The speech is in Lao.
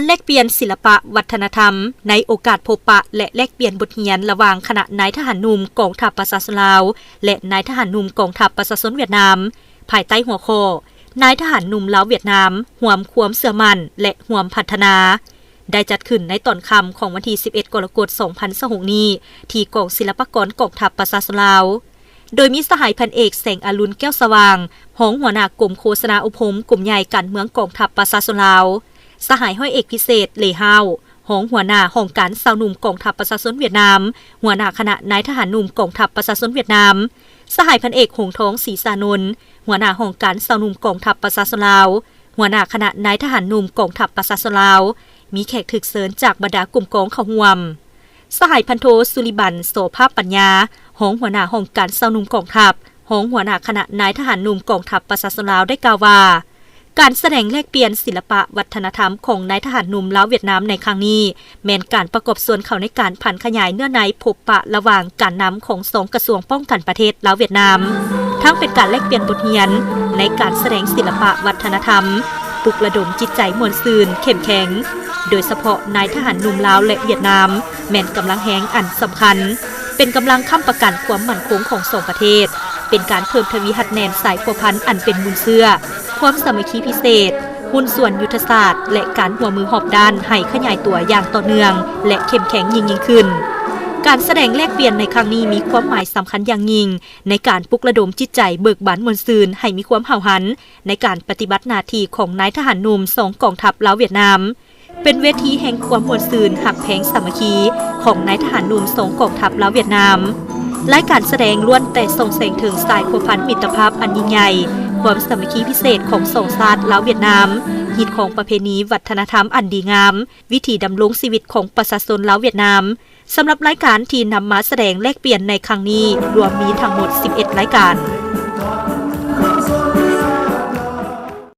ແລກປ່ຽນສິລະປະວັດທະນະທຳ ໃນໂອກາດພົບປະ ແລະ ແລກປ່ຽນບົດຮຽນລະຫວ່າງຄະນະນາຍທະຫານໜຸ່ມກອງທັບປະຊາຊົນລາວ ແລະ ນາຍທະຫານໜຸ່ມກອງທັບປະຊາຊົນຫວຽດນາມ ພາຍໃຕ້ຫົວຂໍ້ ນາຍທະຫານໜຸ່ມລາວຫວຽດນາມ ຮ່ວມຄວາມເຊື່ອໝັ້ນ ແລະ ຮ່ວມພັດທະນາ ໄດ້ຈັດຂຶ້ນໃນຕອນຄ່ຳຂອງວັນທີສິບເອັດ ກໍລະກົດ ສອງພັນຊາວຫົກນີ້ ທີ່ກອງສິລະປາກອນກອງທັບປະຊາຊົນລາວ ໂດຍມີສະຫາຍພັນເອກ ແສງອະລຸນ ແກ້ວສະຫວ່າງ ຮອງຫົວໜ້າກົມໂຄສະນາອົບຮົມ ກົມໃຫຍ່ການເມືອງກອງທັບປະຊາຊົນລາວ, ສະຫາຍຮ້ອຍເອກພິເສດ ເລ ຫ້າວ ຮອງຫົວໜ້າຫ້ອງການຊາວໜຸ່ມກອງທັບປະຊາຊົນຫວຽດນາມ, ຫົວໜ້າຄະນະນາຍທະຫານໜຸ່ມກອງທັບປະຊາຊົນຫວຽດນາມ, ສະຫາຍພັນເອກ ຫົງທອງ ສີສານົນ ຫົວໜ້າຫ້ອງການຊາວໜຸ່ມກອງທັບປະຊາຊົນລາວ, ຫົວໜ້າຄະນະນາຍທະຫານໜຸ່ມກອງທັບປະຊາຊົນລາວ, ມີແຂກຖືກເຊີນຈາກບັນດາກົມກອງເຂົ້າຮ່ວມ. ສະຫາຍພັນໂທ ສຸລິບັນ ໂສພາປັນຍາ ຮອງຫົວໜ້າຫ້ອງການຊາວໜຸ່ມກອງທັບ, ຮອງຫົວໜ້າຄະນະນາຍທະຫານໜຸ່ມກອງທັບປະຊາຊົນລາວ ໄດ້ກ່າວວ່າ ການສະແດງແລກປ່ຽນສິລະປະວັດທະນະທຳຂອງນາຍທະຫານໜຸ່ມລາວຫວຽດນາມໃນຄັ້ງນີ້ ແມ່ນການປະກອບສ່ວນເຂົ້າໃນການຜັນຂະຫຍາຍເນື້ອໃນພົບປະລະຫວ່າງການນຳຂອງສອງກະຊວງປ້ອງກັນປະເທດລາວຫວຽດນາມ, ທັງເປັນການແລກປ່ຽນບົດຮຽນໃນການສະແດງສິລະປະວັດທະນະທຳ, ປຸກລະດົມຈິດໃຈມ່ວນຊື່ນເຂັ້ມແຂງ, ໂດຍສະເພາະນາຍທະຫານໜຸ່ມລາວ ແລະ ຫວຽດນາມ ແມ່ນກຳລັງແຮງອັນສຳຄັນ, ເປັນກຳລັງຄ້ຳປະກັນຄວາມໝັ້ນຄົງຂອງສອງປະເທດ, ເປັນການເພີ່ມທະວີຮັດແໜ້ນສາຍພົວພັນອັນເປັນມູນເຊື້ອ, ຄວາມສາມັກຄີພິເສດ, ຫຸ້ນສ່ວນຍຸດທະສາດ ແລະ ການຮ່ວມມືຮອບດ້ານໃຫ້ຂະຫຍາຍຕົວຢ່າງຕໍ່ເນື່ອງ ແລະ ເຂັ້ມແຂງຍິ່ງໆຂຶ້ນ. ການສະແດງແລກປ່ຽນໃນຄັ້ງນີ້ມີຄວາມໝາຍສຳຄັນຢ່າງຍິ່ງໃນການປຸກລະດົມຈິດໃຈເບີກບານມ່ວນຊື່ນໃຫ້ມີຄວາມຫ້າວຫັນ ໃນການປະຕິບັດໜ້າທີ່ຂອງນາຍທະຫານໜຸ່ມສອງກອງທັບລາວຫວຽດນາມ, ເປັນເວທີແຫ່ງຄວາມມ່ວນຊື່ນຮັກແພງສາມັກຄີຂອງນາຍທະຫານໜຸ່ມສອງກອງທັບລາວຫວຽດນາມ. ລາຍການສະແດງລ້ວນແຕ່ສ່ອງແສງເຖິງສາຍພົວພັນມິດຕະພາບອັນຍິ່ງໃຫຍ່, ຄວາມສາມັກຄີພິເສດຂອງສອງຊາດລາວຫວຽດນາມ, ຮີດຄອງປະເພນີວັດທະນະທຳອັນດີງາມ, ວິຖີດຳລົງຊີວິດຂອງປະຊາຊົນລາວຫວຽດນາມ. ສຳລັບລາຍການທີ່ນຳມາສະແດງແລກປ່ຽນໃນຄັ້ງນີ້ ລວມມີທັງໝົດສິບເອັດລາຍການ.